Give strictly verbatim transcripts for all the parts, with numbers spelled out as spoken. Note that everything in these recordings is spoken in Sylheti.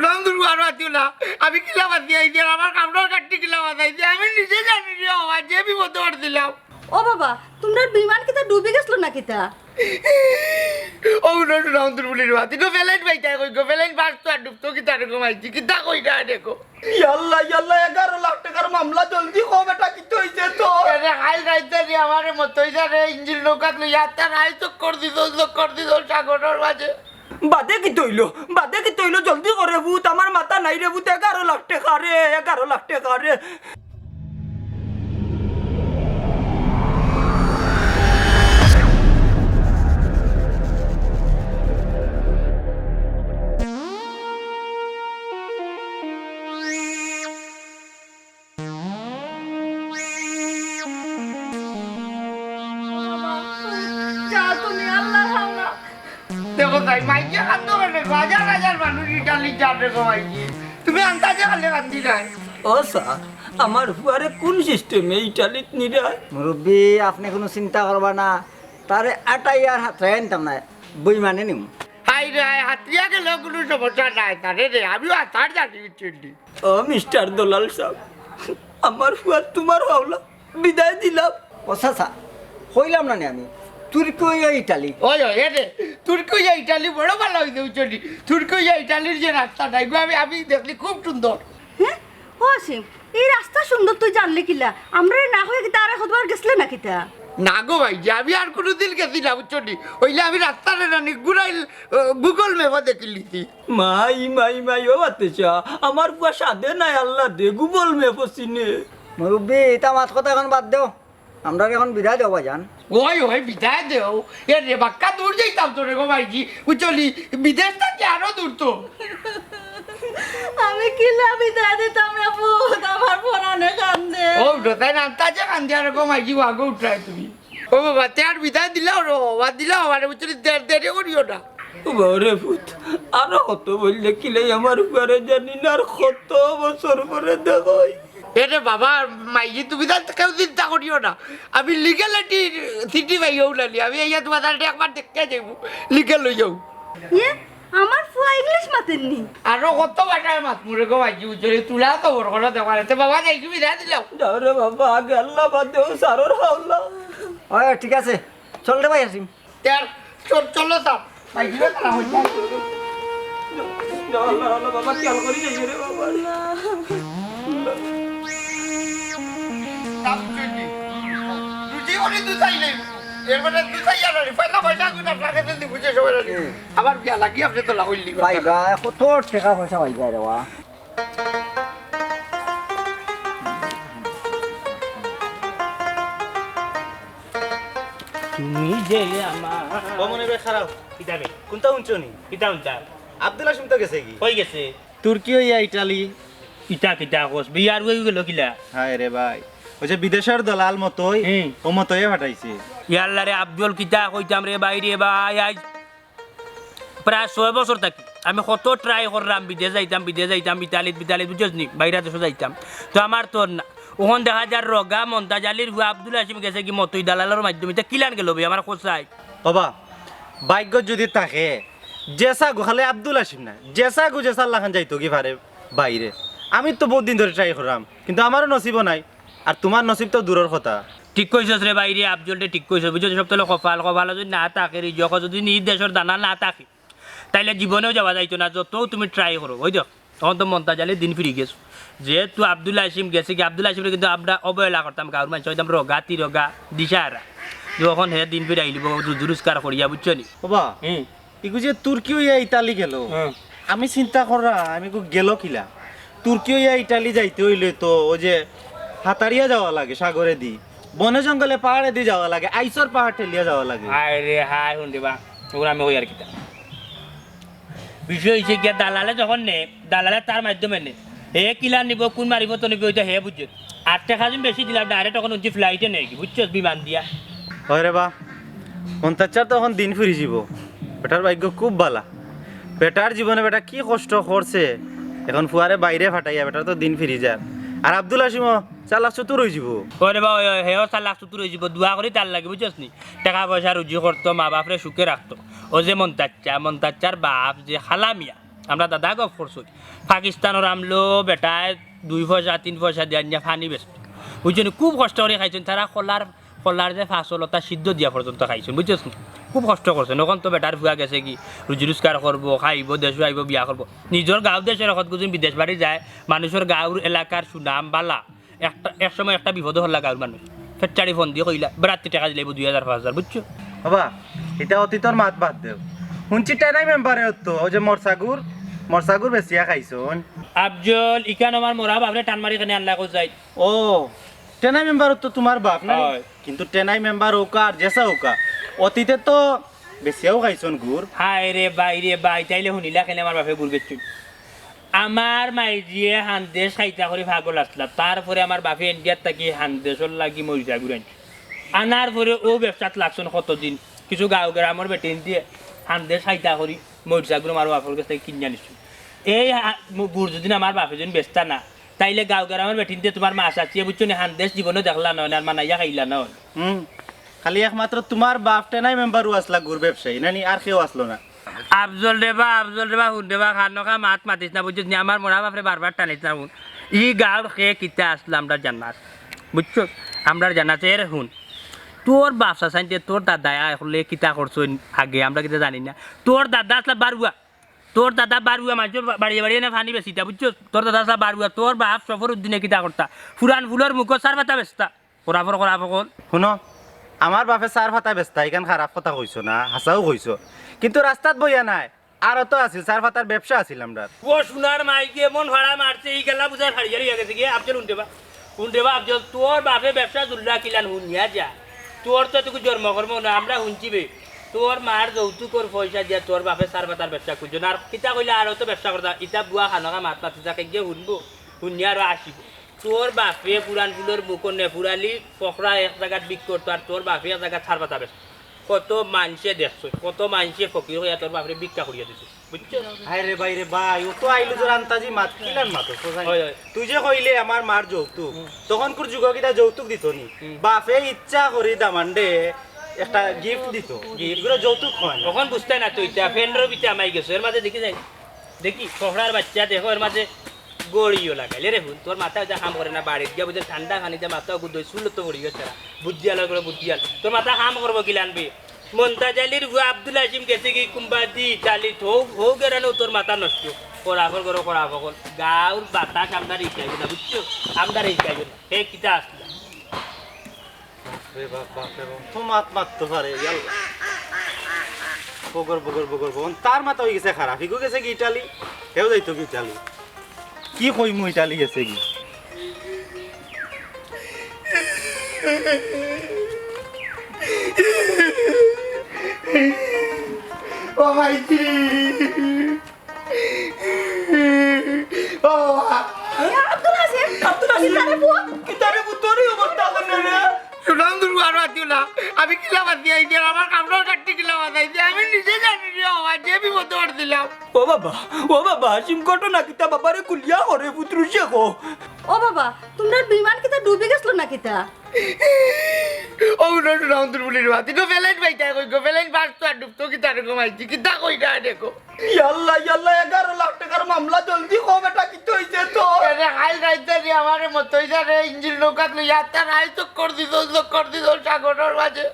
আমি তো রুয়ার মাতিও না। আমি কিলা মাতি আইছি আর আমার কামড়ার কাটতে কিলা মাতাইছি, আমি নিজে জানি রে বাবা, যে বিপদে পড়ছিলাম। ও বাবা, তোমরার বিমান কিতা ডুবি গেছিল না কিতা? ও উনো, উনো, উন্দুর বুলির মাতি। তো ফেলাইন বাইতায় কই গো, ফেলাইন বাঁচতো আর ডুবতো কিতা রে গো মাইজি, কিতা কই না দেখো। ইয়াল্লা, ইয়াল্লা, এগারো লাখ টেকার মামলা, জলদি কও বেটা, কিতা অইছে তো? আরে হাই রাইতে রে, আমারে মতইদারে ইঞ্জিন নৌকাত লইয়া তার হাই চক্কর দিত, চক্কর দিত সাগরর মাঝে। বাদে কিতা অইলো? বাদে কিতা অইলো? জলদি করে ভূত, আমার মাথা নাই রে ভূত, এগারো লাখ টেকা রে, এগারো লাখ টেকা রে। যা তুমি, আল্লাহ, আল্লাহ। দেখো তাই, মাইকে কান্দো কেনে গো? হাজার হাজার মানুষ ইটালি যার রে গো মাইকে। তুমি আন্দাজে খালি কান্দি নাই। ও স্যার, আমার ফুয়ারে কোন সিস্টেমে ইটালিত নিরায়? মুরব্বি, আপনে কুনু চিন্তা করবা না, তারে আটাইয়া আর হাতরাইয়া আনতাম না, বইমানে নিমু। হায় রে হায়, হাতরিয়া গেলেও কুনু সমস্যা নাই, তারে রে, আমিও হাতার জানি, বুঝছইন নি? ও মিস্টার দলাল সাব, আমার ফুয়ার তুমার হাওলা বিদায় দিলাম। ও চাচা, কইলাম না নি আমি, তুর্কি অইয়া ইটালি। ওই, ওই, এ রে, তুর্কি অইয়া ইটালি বড় ভালা অইছে, বুঝছইন নি? তুর্কি অইয়া ইটালির যে রাস্তাটা, এগু আমি, আমি দেখলি খুব সুন্দর। হ্যাঁ? ও আসিম, এই রাস্তা সুন্দর তুই জানলে কিলা? আমরারে না কইয়া কিতা আরো কতবার গেছলে না কিতা? না গো ভাইজি, আমি আর কুনুদিন গেছি না, বুঝছইন নি? অইলে আমি রাস্তারে না নি ঘুরাইল, আহ, Google Map-ও দেখিলিছি। মাই, মাই, মাই, ও বাতেশা, আমার ফুয়া সাধে নাই, আল্লাহ দে, Google Map-ও চিনে। মুরব্বি, ইতা মাত কথা এখন বাদ দেও, আমরারে এখন বিদায় দেও ভাইজান। ওই, ওই, বিদায় দেও। এ রে বাক্কা দূর যাইতাম তো রে গো ভাইজি, বুঝছইন নি? বিদেশ থাকি আরো দূর তো। আমি কিলা বিদায় দিতাম রে পুত, আমার পরানে কান্দে। ও, উঠো, তাই না? আন্দাজে কান্দি আর গো মাইজি, আগে উঠায় তুমি। ও বাবা, তে আর বিদায় দিলাও রে বাবা, দিলাও আমারে, বুঝছইন নি? দের-, দেরি করিও না। ও বাবা রে পুত, আরো কত বললে কিলাই আমার ফুয়ারে জানি না, আর কত বছর পরে দেখা অয়। এ রে বাবা, মাইজি, তুমি তার কেউ চিন্তা করিও না। আমি legal একটি চিঠি পাইও না নি। আমি আইয়া তুমার তারে একবার দেখিয়া যাইমু। Legal অইয়াউ। ইয়ে, আমার ফুয়া English মাতের নি? আরো কত ভাষায় মাতমু রে গো মাইজি, বুঝছইন নি? তুলা তো বড় করে দেওয়ার। তে বাবা, যাই তুমি যা দিলাও। যাও রে বাবা, আগে আল্লাহ বাদ দেও, সারর হাওলা। ওই, ঠিক আছে। চল রে ভাই, আসিম। তে আর চল, চলো তা। ভাই, ঘুরে তারা হইছে। না, না, না, বাবা, খেয়াল করি যাইও রে বাবা। দাম চুটি। রুজি করি দুধ চাইলে। এর মানে দুধ চাই আর আরে, পয়লা পয়সা গুণ আপনার কাছে দি বুঝে সবাই আরে। হুম। আমার বিয়া লাগি আপনি তো লাগাইলি। ভাই, ভাই, কত টাকা পয়সা ভাই যায় রে বা? তুমি যে আমার ও মনে ভাই, খারাপ। কিতা বে? কোনটা হুনছো নি? কিতা হুনতা? আব্দুল হাসিম তো গেছে গি? কই গেছে? তুর্কি অইয়া ইটালি। ইটা কিতা কস? বিয়ার ওই গেল কিলা? হায় রে ভাই, ওই যে বিদেশর দলাল মতই, হুম। ও মতইয়ে ফাটাইছে। ইয়াল্লা রে আব্দুল, কিতা কইতাম রে ভাই রে ভাই, আইজ প্রায় ছয় বছর থাকি আমি কত try করলাম, বিদেশ যাইতাম, বিদেশ যাইতাম, ইতালিত, বিতালিত, বুঝছস নি, বাইরা দেশো যাইতাম। তো আমার তো না, অখন দেখা যার রগা মন্তাজ আলীর ফুয়া আব্দুল হাসিম গেছে গি মতই দালালর মাধ্যমে, ইতা কিলান গেল বে আমার কোথায়? ওবা, ভাগ্য যদি থাকে, যেসা গো খালি আব্দুল হাসিম না, যেসা গো যেসা লাখান যাইতো গি পারে বাইরে। আমি তো বহুত দিন ধরি try করলাম, কিন্তু আমারও নসিবও নাই। আর তুমার নসিব তো দূরর কথা। ঠিক কইছস রে ভাই রে, আফজল রে ঠিক কইছস। বুঝছস, সব তো অইলো কপাল, কপাল যদি না থাকে, রিজক যদি নিজ দেশর দানা না থাকে, তাইলে জীবনেও যাওয়া যাইতো না, যতও তুমি try করো। ওই দেখ, তখন তো মন্তাজ আলী দিন ফিরি গেছে। যেহেতু আব্দুল হাসিম গেছে গি, আব্দুল হাসিমরে কিন্তু আমরা অবহেলা করতাম, গাঁওর মানুষ কইতাম রগা, তিরগা, দিশাহারা। যখন হে দিন ফিরি আইলিব, রুজি রোজগার করিয়া, বুঝছো নি? ওবা, হুম। ইগু যে তুর্কি অইয়া ইতালি গেল, হুম। আমি চিন্তা কররা, আমি ইগু গেল কিলা? তুর্কি অইয়া ইতালি যাইতে অইলে তো ওই যে হাতারিয়া যাওয়া লাগে সাগরেদি, বনে জঙ্গলে পাহাড়েদি যাওয়া লাগে, আইসর পাহাড় ঠেলিয়া যাওয়া লাগে। হায় রে হায়, হুন দিবা, ওগুলো আমি কই আর কিতা। বিষয় হইছে গিয়া দালালে যখন নে, দালালে তার মাধ্যমে নে। হে কিলা নিব, কোন মারিব তো নিব, ওইটা হে বুঝে। আর টেকা যদি বেশি দিলাম, direct তখন উঠছি flight-এ নেই, বুঝছস, বিমান দিয়া। হয় রে বা, মন্তাজ চাচার তো এখন দিন ফিরি যাব। বেটার ভাগ্য খুব বালা। বেটার জীবনে বেটা কি কষ্ট করছে, এখন ফুয়ারে বাইরে ফাটাইয়া বেটার তো দিন ফিরি যার। আর আব্দুল হাসিমও চালাক চতুর অইযিবো। ওরে বা, ওই, ওই, হেও চালাক চতুর অইযিবো, দোয়া করি তার লাগি, বুঝছস নি? টেকা পয়সা রুজি করতো, মা বাপরে সুখে রাখতো। ও যে মন্তাজ চা, মন্তাজ চার বাপ যে খালা মিয়া, আমরা দাদা গফ করছইন, পাকিস্তানর আমলো বেটায় দুই পয়সা তিন পয়সা দিয়া আনিয়া পানি বেচতো, বুঝছো নি? খুব কষ্ট করি খাইছইন তারা। কলার, কলার যে ফাসল অতা সিদ্ধ দিয়া পর্যন্ত খাইছইন, বুঝছো নি? খুব কষ্ট করছইন। অখন তো বেটার ফুয়া গেছেগি, রুজি রোজগার করবো, খাইবো, দেশো আইবো, বিয়া করবো। নিজর গাঁও দেশর অখত গুজুন বিদেশ বাড়ি যায়, মানুষর গাঁওর এলাকার সুনাম বালা। একটা, এক সময় একটা বিপদো পড়লা গাঁওর মানুষ, ফেচ্চাড়ি ফোন দি কইলা, "বেড়াত্তি টেকা দিলাইবো দুই হাজার পাঁচ হাজার", বুঝছো? বাবা, ইতা অতীতর মাত বাদ দেও। হুনছি টেনাই মেম্বারে তো, অউ যে মরসাগুর, মরসাগুর বেচিয়া খাইছইন। আফজল, ইখান আমার মরা বাফরে টান মারি কেনে আনলা কও যাই। ও, টেনাই মেম্বার তো তুমার বাফ না? অয়। কিন্তু টেনাই মেম্বার অউকা আর যেসা অউকা, অতীতে তো বেচিয়াও খাইছইন গুড়। হায় রে ভাই রে ভাই, তাইলে হুনিলা কেনে আমার বাফে গুড় বেচছইন? আমার মাইজিয়ে হান্দেশ খাইতা করি পাগল আছলা, তারপরে আমার বাফে ইন্ডিয়ার থাকি হান্দেশর লাগি মরিচা গুড় আনছইন। আনার পরে অউ ব্যবসাত লাগছইন কতদিন, কিছু গাঁও গ্রামর বেটিন্তে হান্দেশ খাইতা করি মরিচা গুড় আমার বাফর গেছ থাকি কিনিয়া আনছইন। এই হা-, গুড় যুদি আমার বাফে যুদি বেচতা না, তাইলে গাঁও গ্রামর বেটিন্তে তুমার মা চাচিয়ে, বুঝছো নি, হান্দেশ জীবনো দেখলা না অইন, আর মানাইয়া খাইলা না অইন। হুম, খালি একমাত্র তুমার বাফ টেনাই মেম্বারউ আছলা গুড় ব্যবসায়ী, নানি আর কেউ আছলো না? আফজল রে বা, আফজল রে বা, হুন রে বা, খানোখা মাত মাতিস না, বুঝছস নি? আমার মরা বাফরে বারবার টানিস না, হুন। ই গাঁওর কে কিতা আছলা আমরার জানা আছে, বুঝছস? আমরার জানা আছে। এরে হুন, তোর বাফ চাচাইন্তে, তোর দাদায় আয় করলে কিতা করছইন আগে, আমরা কিতা জানি না। তোর দাদা আছলা বারুয়া, তোর দাদা বারুয়া, মানষর বা-, বাড়িয়ে বাড়িয়ে না পানি বেচিতা, বুঝছস? তোর দাদা আছলা বারুয়া, তোর বাফ সফর উদ্দিনে কিতা করতা? ফুরান ফুলর মুখো চার পাতা বেচতা। করাফর, করাফর কল। হুনো, আমার বাফে চার পাতা বেচতা, ইখান খারাপ কথা কইছো না, হাছাউ কইছো। কিন্তু রাস্তাত বইয়া নায়, আরো তো আছিল, চার পাতার ব্যবসা আছিল আমরার। ও সোনার মাইকে এমন ফাড়া মারছে, ই গেলা বুঝায় ফাড়িয়া লইয়া গেছে গিয়া। আফজল হুন রে বা, হুন রে বা আফজল, তোর বাফে ব্যবসা জুল্লা কিলান হুনিয়া যা। তোর তো এতটুকু জন্ম কর্ম না, আমরা হুনছি বে। তোর মার যৌতুকর পয়সা দিয়া তোর বাফে চার পাতার ব্যবসা খুলছইন। আর কিতা কইলা আরো তো ব্যবসা করতা, ইতা বুয়া খানোখা মাত মাতিস না, কে গিয়া হুনবো, হুনিয়া আরো আসিবো। তোর বাফে পুরান ফুলর মুখো নেপুরালি ফকরা এক জাগাত বিক্রি করতো, আর তোর বাফে এক জাগাত চার পাতা বেচতো। কত মানষে দেখছইন, কত মানষে ফকির অইয়া তোর বাফরে ভিক্ষা করিয়া দিছে, বুঝছস? হায় রে ভাই রে ভাই, অত আইলো তোর আন্তাজি মাত, কিলান মাত, অত জানি। অয়, অয়। তুই যে কইলে আমার মার যৌতুক, হুম। তখনকুর যুগো কিতা যৌতুক দিতো নি? হুম। বাফে ইচ্ছা করি দামান্দরে একটা gift দিতো। Gift। ইগুরে যৌতুক কয় না। অখন বুঝতায় না তো ইতা, ফেন্ডর ভিতরে হামাই গেছো, এর মাঝে দেখি যাই। দেখি, ফকরার বাইচ্চা, দেখো, এর মাঝে ঘড়িও লাগাইলে রে হুন, তোর মাথা ইতা কাম করে না, বাড়িত গিয়া বুঝে ঠান্ডা পানিতে মাথা গুদই চুল তো পড়ি গেছে না। বুদ্ধিয়াল অইগেলো, বুদ্ধিয়াল। তোর মাথা কাম করবো কিলান বে? মন্তাজ আলীর ফুয়া আব্দুল হাসিম গেছেগি কুম্বাদি ইটালি, থৌ, হৌ গেরানো তোর মাথা নষ্ট। করাফর করো, করাফর কর। গাঁওর বাতাস আমরারে হিকাইবো না, বুঝছো? আমরারে হিকাইবো না। হে কিতা আছলা? বাপ রে বাপ, বাপ রে বাপ, তো মাত মাততো পারে, ইয়াল্লা। বগর, বগর, বগর, বগর। তার মাথা অইগেছে খারাপ, ইগু গেছেগি ইটালি, হেও যাইতোগি ইটালি। কি কইমু ইটালি গেছেগি? ও মাইজি। ও বাবা। এ আব্দুল হাসিম, আব্দুল হাসিম। কিতারে পুত? কিতারে পুত, তোর ই অবস্থা কেনে রে? সুনাম দুর্গু আর মাতিও না। আমি কিলা মাতি আইছি, আমার কামড়ার কাটতে কিলা মাতি আইছি, আমি নিজে জানি রে বাবা, যে বিপদে পড়ছিলাম। ও বাবা, ও বাবা, হাসিম ঘটনা কিতা বাবারে খুলিয়া কও রে পুত, রুশে কও। ও বাবা, তুমরার বিমান কিতা ডুবি গেছলো না কিতা? ও না, সুনাম দুর্গুলির মাতি, তো ফেলাইন বাইটা কই গো, ফেলাইন বাস তো আর ডুবতো কিতা রে গো মাইজি, কিতা কইরা দেখো। ইয়াল্লা, ইয়াল্লা, এগারো লাখ টেকার মামলা, জলদি কও বেটা, কিতা অইছে তোর? আরে, হাই রাইতে রে, আমারে মতো অইছে রে, ইঞ্জিন নৌকাত লইয়া তার হাই চক্কর দিত, চক্কর দিত সাগরর মাঝে।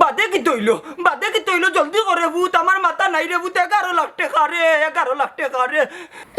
বাদে কিতা অইলো? বাদে কিতা অইলো? জলদি কও রে পুত, আমার মাথা নাই রে পুত, এগারো লাখ টেকা রে, এগারো লাখ টেকা রে।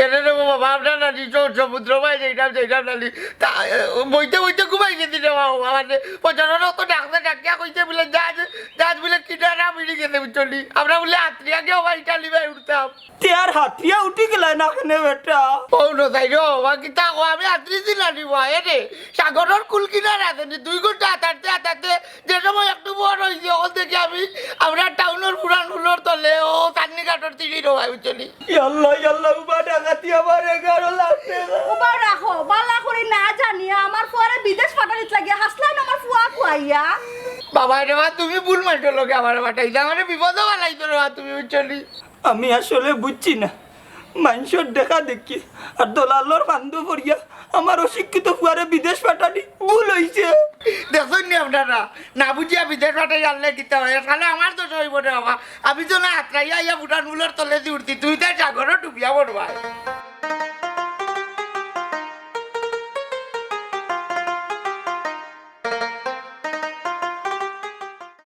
এরে রে বাবা, আমরা নানি সৌ-, সমুদ্র ভাই যাইতাম, যাইতাম নানি। তা, এ, বইতে বইতে ঘুমাই গেছি রে বাবা, মানে, পচানোর অত ডাকতে ডাকিয়া কইছে বলে, জাহাজ, জাহাজ বলে কিনারা মিলি গেছে, বুঝছো নি? আমরা বলে আত্রিয়া গিয়ে বাবা ইটালি ভাই উঠতাম। তে আর হাতিয়া উঠি গেলায় না কেনে বেটা? ও না, তাই রে বাবা, কিতা কও, আমি আত্রি দিলাম নি বাবা, এ রে, সাগরর কুল কিনারা আছে নি, দুই ঘন্টা হাঁটাতে হাঁটাতে যে সময় একটু বড় অইছে, অখন দেখি আমি, আমরা টাউনর পুরান পুলর তলে, ও চান্নি ঘাটর তিড়ি রে ভাই, বুঝছো নি? ইয়াল্লা, ইয়াল্লা, উবা ডাকাতি আমার এগারো লাখ টেকা। উবা রাখো, বালা করি না জানিয়া আমার ফুয়ারে বিদেশ পাঠানিত লাগিয়া হাসলাইন আমার ফুয়া খুয়াইয়া। বাবা রে বাবা, তুমি ভুল মানষর লগে আমারে পাঠাইছো, আমারে বিপদো ফালাইছো রে বাবা, তুমি বুঝছো নি? আমি আসলে বুঝছি না, মানষর দেখা দেখি আর দলালর ফান্দো পড়িয়া আমার অশিক্ষিত ফুয়ারে বিদেশ পাঠানি ভুল অইছে। দেখছইন নি আপনারা, না বুঝিয়া বিদেশ পাঠাই আনলে কিতা অয়? তাহলে আমার দোষ অইব রে বাবা। আমি তো না আত্রাইয়া আইয়া ভুটান মুলর তলেদি উঠছি, তুই তাই সাগরো ডুবিয়া পড়বায়।